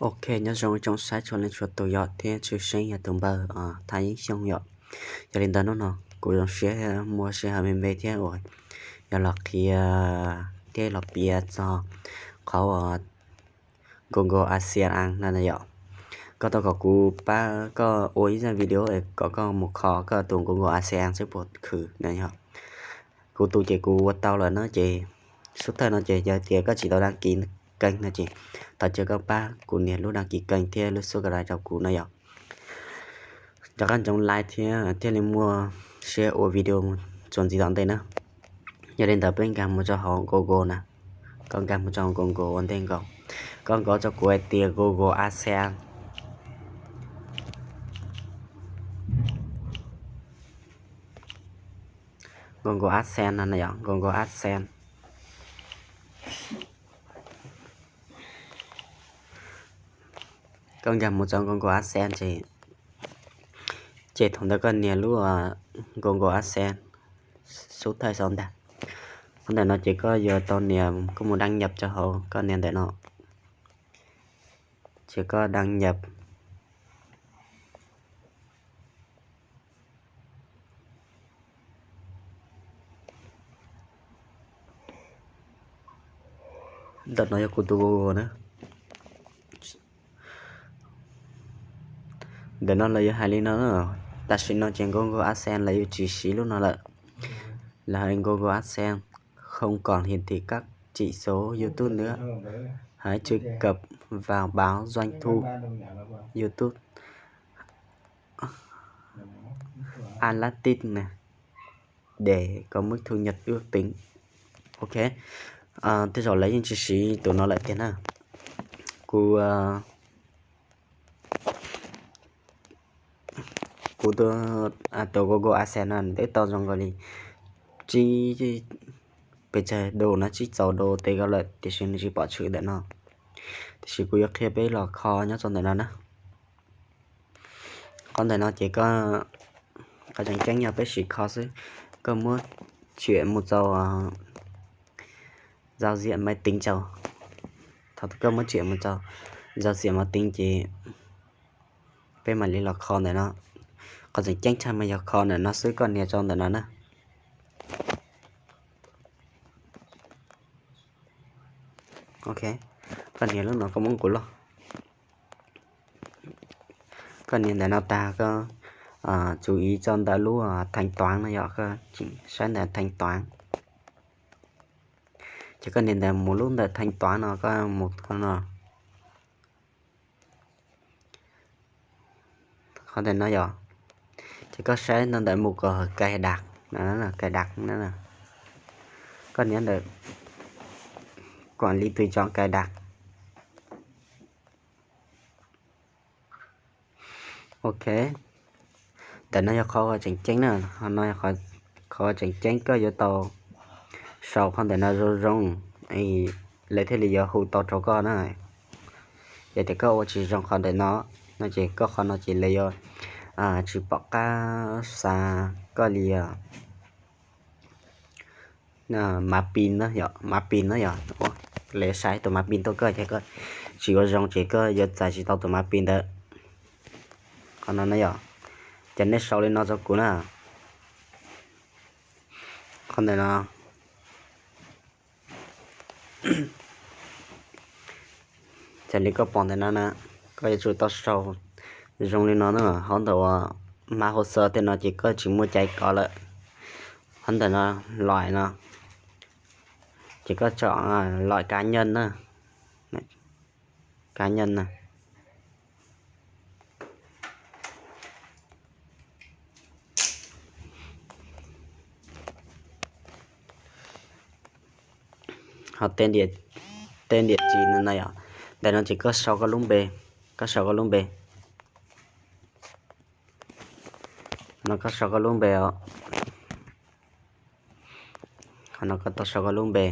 Ok, nyob zoo ib tsoom saib txhua leej txhua tus yom, thiab tshwj xeeb yog tus npawg Thaj Yeeb Xyooj yom. Yog li ntawd hnub no kuv zoo siab muaj sij hawm me me thiab uas yog los qhia thiab los piav txog qhov uas Google AdSense no na yom. Koj tau kom kuv pab koj ua ib zaj video es kom koj mus kho koj tus Google AdSence seb puas khwv na yom. Kuv tus ces kuv ua tau lawm na ces, xub thawj no ces yog tias koj tsis tau đăng ký kênh no ces thov caw koj pab kuv nias lub đăng ký kênh thiab lub subscribe rau kuv na yom. Rov qab ntsoov like thiab thiaj li muaj siab ua video txuas ntxiv tom ntej na. Yog li ntawd peb nkag mus rau hauv Google na, koj nkag mus rau hauv Google ua ntej nkaus, koj nkauj rau kuv hais tias Google AdSense. Google AdSense no na yom, Google AdSense. Koj nkag mus rau Google AdSense ces, ces thaum ntawd koj nias lub Google AdSense xub thawj saum ntag. Qhov ntawm no ces koj yuav tau nias koj mus đăng nhập rau hauv, koj nias ntawm no ces koj đăng nhập. Ntawm no yog kuv tus Google na. Ntawm no lawv yuav hais li no, tam sim no ces Google AdSense lawv yuav tsis siv lub no lawm. Lawv hais Google AdSense không còn hiển thị các chỉ số YouTube nữa. Hãy truy cập vào bảng doanh thu YouTube Analytics này để có mức thu nhập ước tính. Ok, tej zaum lawv yeej tsis siv tus no lawm tiag na. Kuv, kuv tus, tus Google AdSense no twb tau zoo nkaus li tsib, pes tsawg đô no, tsib txaus đô tes ko lawm tiam sis nws tsis pom tshwm ntawm no. Tiam sis kuv yuav qhia peb los kho nyob rau ntawm no na. Qhov ntawm no ces koj, qhov tseem ceeb yog peb sim kho xwb. Koj muab tsim mus rau giao diện máy tính rau, thaum koj muab tsim mus rau giao diện máy tính ces peb mam li los kho ntawm no. Qhov tseem ceeb tshaj mas yog kho ntawm no xwb, koj nias rau ntawm no na. Ok, koj nias lub no koj muab kuv loj. Koj nias ntawm no tag koj chú ý rau ntawm lub thanh toán no yom, koj saib ntawm thanh toán. Ces koj nias ntawm mus lub ntawm thanh toán no, koj mus qhov no. Qhov ntawm no yom, ces koj saib ntawm mus kom cài đặt, cài đặt na. Koj nias ntawm quản lý tùy chọn cài đặt. Ok, ntawm no yog qhov tseem ceeb na, qhov no yog qhov tseem ceeb, koj yuav tau sau qhov ntawm no zoo zoo, lawv thiaj li yuav hu tau rau koj na. Yog tias koj ua tsis zoo qhov ntawm no, no ces koj qhov no ces lawv yuav tsis pom qab xa koj li os. Mã pin na yom, mã pin na yom, lawv yuav xa tus mã pin tuaj koj ces koj tsis ua zoo ces koj yuav txais tsis tau tus mã pin ntawd. Qhov no na yom, ces nej sau li no rau kuv na. Qhov ntawm no, raws li koj pom ntawm no na, koj yuav tsum tau sau zoo li no na. Hauv ntawm uas mã hồ sơ tej no ces koj tsis muaj cai kov lawm. Hauv ntawm no, loại no, ces koj chọn loại cá nhân na, cá nhân na. Ho tên địa chỉ no na yom. Ntawm no ces koj sau koj lub npe, koj sau koj lub npe. No koj sau koj lub npe os. Qhov no koj tau sau koj lub npe,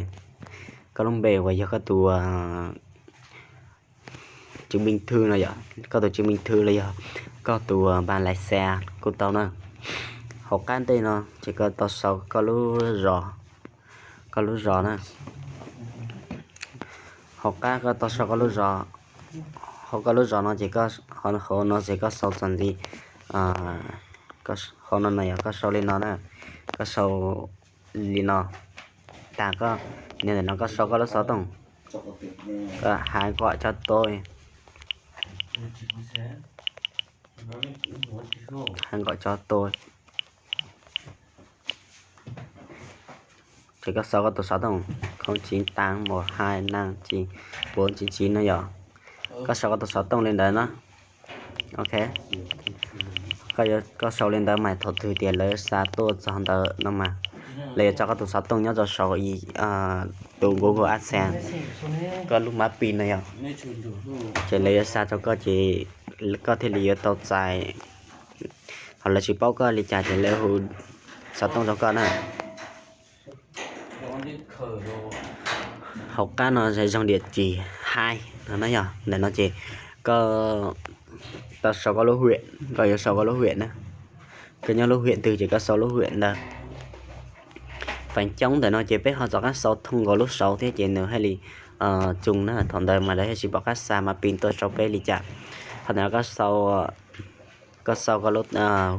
koj lub npe uas yog koj tus chứng minh thư no yom, koj tus chứng minh thư los yog koj tus bằng lái xe kuj tau na. Hauv qab ntej no ces koj tau sau koj lub zos, koj lub zos na. Hauv qab koj tau sau koj lub zos, Hauv koj lub zos no ces, hauv no ces koj sau txog ntxiv, hauv no no yog koj sau li no na, koj sau li no, tag koj nias ntawm no koj sau koj lub xov tooj, koj hais kom cov tuaj, hais kom cov tuaj. Ces koj sau koj tus xov tooj không chín tám một hai năm chín bốn chín chín no yog, koj sau koj tus xov tooj li ntawd na. Ok, koj sau li ntawd mas thaum twg tias lawv xa tuaj txog ntawd no mas lawv yuav tso koj tus xov tooj nyob rau saum tus Google AdSense, koj lub mab pi no yog, ces lawv yuav xa rau koj ces koj thiaj li yuav tau txais. Ho lawv tsis paub koj li cas ces lawv hu xov tooj rau koj na. Hauv qab no zoo diam cis hais no na yog, ntawm no ces koj tau sau koj lub hwm, koj yuav sau koj lub hwm na. Koj nyob lub hwm twg ces koj sau lub hwm ntawd. Feem coob ntawm no ces peb ho rov qab sau thooj nkaus lub saud thiab ces nws thiaj li tsoo na, thaum ntawd mas lawv thiaj tsis pom qab xa mab pi tuaj rau peb li cas. Qhov ntawm no koj sau, koj sau koj lub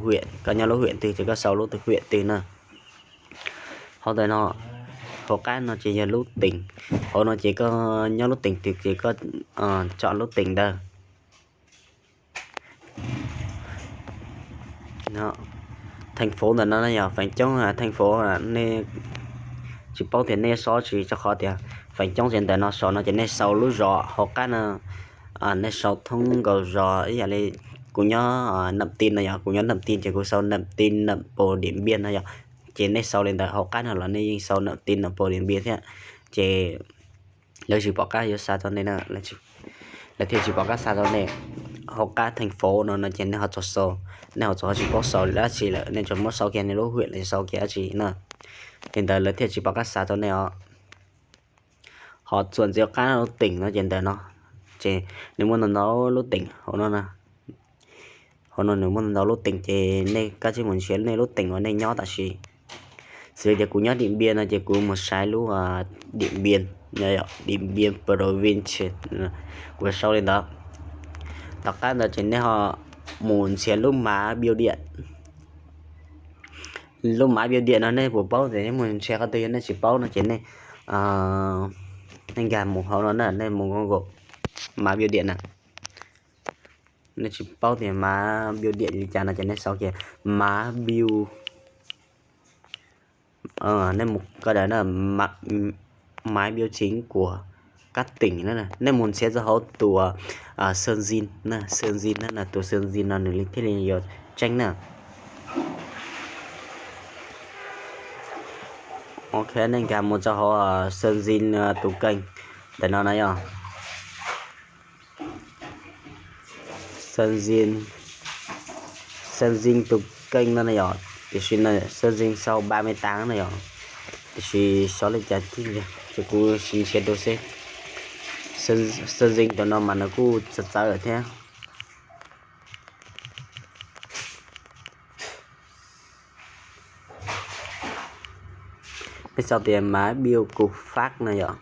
hwm, koj nyob lub hwm twg ces koj sau lub hwm twg na. Hauv ntawm no, hauv qab no ces yog lub teem, hauv no ces koj nyob lub teem twg ces koj tso lub teem ntawd. Theej fauv ntawm no yog feem coob, theej fauv nej tsis paub tias nej sau tsi rau qhov tias feem coob ces ntawm no saum no ces nej sau lub zos, hauv qab no nej sau thoob nkaus zos ib yam li kuv nyob Nam Tin no yog, kuv nyob Nam Tin ces kuv sau Nam Tin nậm pồ Điện Biên no yog, ces nej sau li ntawd hauv qab no los nej yeej sau Nam Tin nậm pồ Điện Biên thiab, ces lawv tsis pom qab yuav xa rau nej na, lawv thiaj tsis pom qab xa rau nej. Hauv qab theej fauv no no ces nej ho txhob sau, nej ho txhob tsis paub sau dab tsi lawm, nej tsuas muab sau kiag nej lub hwm los sau kiag dab tsi na, li ntawd lawv thiaj tsis pom qab xa rau nej os. Ho txuas ntxiv qab lub teem no ces ntawm no, ces nws muaj ntau ntau lub teem hauv no, hauv no nws muaj ntau ntau lub teem ces nej kav tsij mus nrhiav nej lub teem uas nej nyob tam sim. Xws li tias kuv nyob Điện Biên no ces kuv mus saib lub Điện Biên, Điện Biên province, kuv sau li ntawd. Tom qab ntawd ces nej ho mus nrhiav lub mã biêu điện. Lub mã biêu điện no nej puas paub tias nej mus nrhiav qhov twg, yog nej tsis paub no ces nej, nej nkag mus hauv no na, nej mus Google mã biêu điện na. Nej tsis paub tias mã biêu điện li cas no ces nej sau kiag mã biêu, nej mus koj daim na, mã biêu chính của các tỉnh na, nej mus nrhiav txog hauv tus Sơn Dinh na, Sơn Dinh na, tus Sơn Dinh no nws li thiaj li yuav tseeb na. Ok, nej nkag mus rau hauv Sơn Dinh tus kênh ntawm no na yog. Sơn Dinh, Sơn Dinh tus kênh no na yog, tiam sis Sơn Dinh sau ba mươi tám na yog, tiam sis xyov li cas thiab, ces kuv sim nrhiav rau seb. Sơn Dinh tus no mas nws kuj txawv txawv lawm thiab. Nej sau tias mã biêu của Pháp no yog,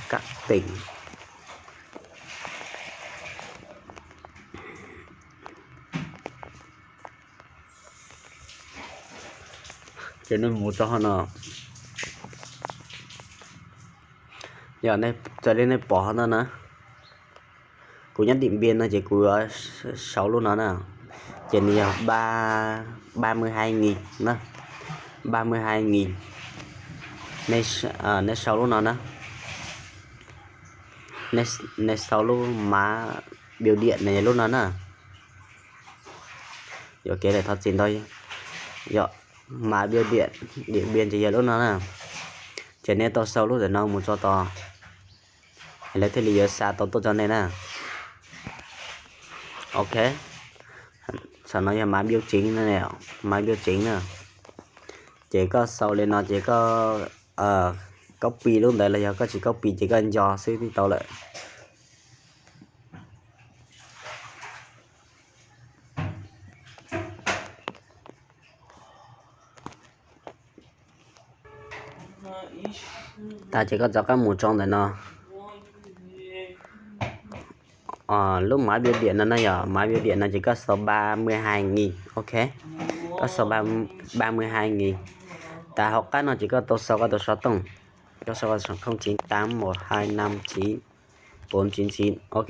các tỉnh. Ces nej mus rau hauv no, yog nej raws li nej pom hauv no na, kuv nyob Điện Biên no ces kuv yuav sau lub no na, ces nws yog ba, ba mươi hai nghìn na, ba mươi hai nghìn. Nej sau lub no na, nej sau lub mã biêu điện no, lub no na. Yuam kev lawm thov txim ntau, yog mã biêu điện Điện Biên ces yog lub no na. Ces nej tau sau lub ntawm no mus tso tos, lawv thiaj li yuav xa tau tuaj rau nej na. Ok, saum no yog mã biêu chính, mã biêu chính na. Ces koj sau li no ces koj copy lub ntawd los yog koj tsis copy ces koj nco xwb twb tau lawm. Tas ces koj rov qab mus rau ntawm no. Lub mã biêu điện no no yog mã biêu điện no ces koj sau ba mươi hai nghìn, ok. Koj sau ba mươi hai nghìn. Tas hauv qab no ces koj tau sau koj tus xov tooj, koj sau không chín tám một hai năm chín bốn chín chín, ok.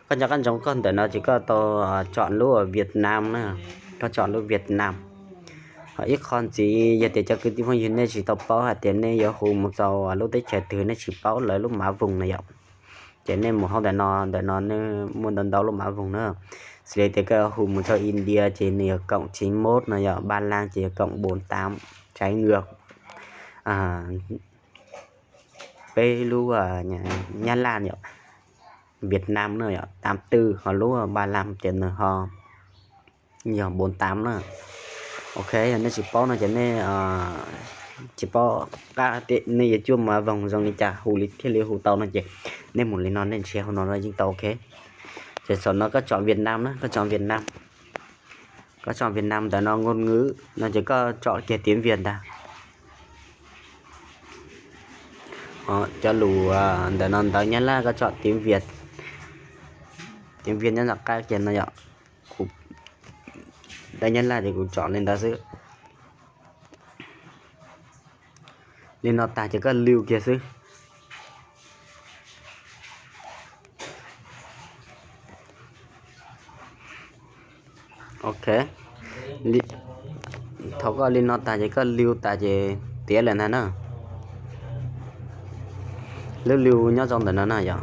Koj nco qab ntsoov koj ntawm no ces koj tau chọn lub Việt Nam na, koj chọn lub Việt Nam. Ho ib qho ntxiv yog tias cov kwv tij phooj ywg nej tsis tau paub hais tias nej yuav hu mus rau lub teb chaws twg nej tsis paub lawv lub mã vùng no yom, ces nej mus hauv ntawm no, ntawm no nej muaj ntau ntau lub mã vùng na. Xws li tias koj hu mus rau India ces nws yog cộng chín mốt no yom, Ba Lan ces yog cộng bốn tám, trái ngược peb lub Nyab Laj yom, Việt Nam no yom tám tư, ho lub Ba Lan ces nws ho yog bốn tám na. Ok, yog nej tsis paub no ces nej tsis paub qab tias nej yuav cuaj mã vùng zoo li cas hu li thiaj li hu tau no ces nej mus li no nej nrhiav hu no no yeej tau, ok. Ces saum no koj chọn Việt Nam na, koj chọn Việt Nam. Koj chọn Việt Nam ntawm no ngôn ngữ no ces koj chọn kiag tiếng Việt ntag. Cov lus ntawm no ntawv Nyab Laj koj chọn tiếng Việt. Tiếng Việt nyob tom qab kiag no yom. Kuv ntawv Nyab Laj ces kuv chọn li ntawd xwb. Li no tas ces koj lưu kiag xwb. Ok. Thaum koj li no tas ces koj lưu tas ces tiav lawm ntag na. Lub lưu nyob rau ntawm no na yom.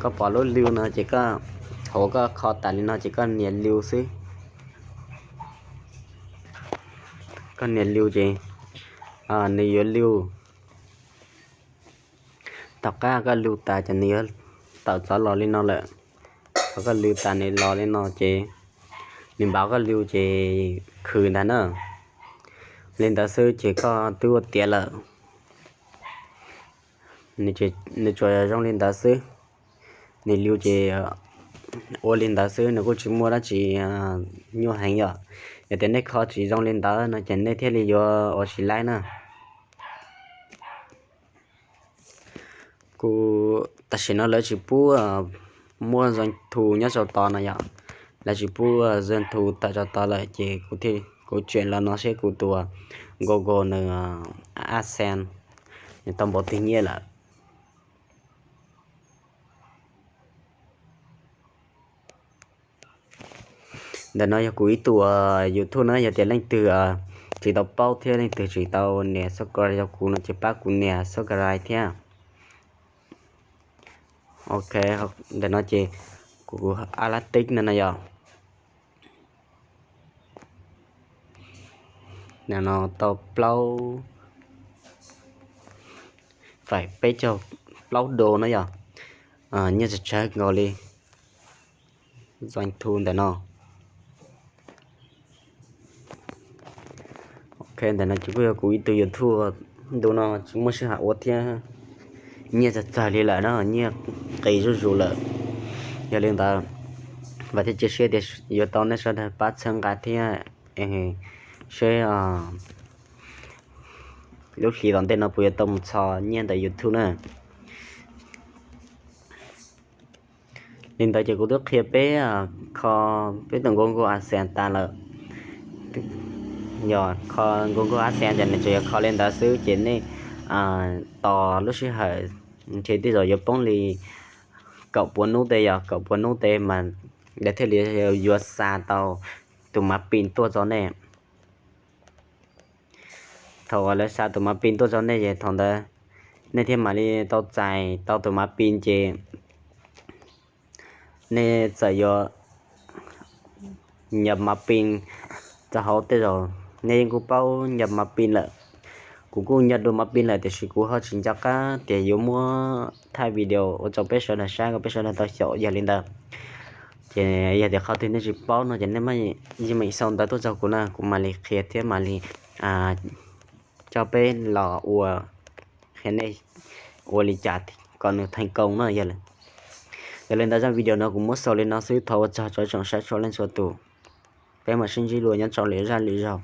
Koj pom lub lưu no ces koj, thaum koj kho tas li no ces koj nias lưu xwb. Koj nias lưu ces nws yuav lưu. Tom qab koj lưu tas ces nws yuav tawm txov los li no lawm. Thaum koj lưu tas nws los li no ces nws npav koj lưu ces khwv ntag na. Li ntawd xwb ces koj twb ua tiav lawm. Nws tsuas zoo li ntawd xwb. Nws lưu ces ua li ntawd xwb, nws kuj tsis muaj dab tsi nyuaj heev yom. Yog tias nej kho tsis zoo li ntawd no ces nej thiaj li yuav ua tsis laib na. Kuv tam sim no lawv tsis pub muaj doanh thu nyob rau tod no yom. Lawv tsis pub doanh thu tawm rau tod lawm ces kuv thiaj, kuv tseem los no seb kuv tus Google nws AdSense nws tau npaum twg nyiaj lawm. Ntawm no yog kuv ib tug YouTube na, yog tias leej twg tsis tau paub thiab leej twg tsis tau nias subscribe rau kuv no ces pab kuv nias subscribe thiab. Ok, ntawm no ces kuv ab lab tib no no yog no tau plaub, faim peb caug plaub đô no yog nyiaj tsawg tsawg nkaus li doanh thu ntawm no. Ok, ntawm no ces kuj yog kuv ib tug YouTube ntu no tsis muaj sij hawm ua thiab, nyiaj txawg txawg li lawm na, nyiaj qis zuj zus lawm. Yog li ntawd, vam thiab cia siab tias yuav tau nej sawv daws pab txhawb nqa thiab seb lub hlis tom ntej no puas yuav tau mus txhos nyiaj ntawm YouTube na. Li ntawd ces kuv twb qhia peb kho peb tus Google AdSense tas lawm. Yog kho Google AdSense ces nws tsuas yog kho li ntawd xwb ces nej tos lub sij hawm ntshe tej zaum yuav poob li kaum pua hnub tej, yog kaum pua hnub tej mas lawv thiaj li yuav xa tau tus mab pin tuaj rau nej. Thaum uas lawv xa tus mab pin tuaj rau nej ces thaum ntawd nej thiaj mam li tau txais tau tus mab pin ces nej txawm yuav nhập mã pin rau hauv. Tej zaum nej yeej kuj paub nhập mã pin lawm, kuv kuj nhập dua mã pin lawm tiam sis kuv ho tsis nco qab tias yuav muab thaij video ua rau peb sawv daws saib kom peb sawv daws tau xyaum. Yog li ntawd ces yog tias qhov twg nej tsis paub no ces nej yeej meem sau ntawv tuaj rau kuv na, kuv mam li qhia thiab mam li coj peb los ua, qhia nej ua li cas kom nws thành công na. Yog li ntawd zaj video no kuv muab xaus li no xwb, thov ua tsaug rau tsoom saib txhua leej txhua tus. Peb mam sib ntsib dua nyob rau lwm zaj lwm zaug.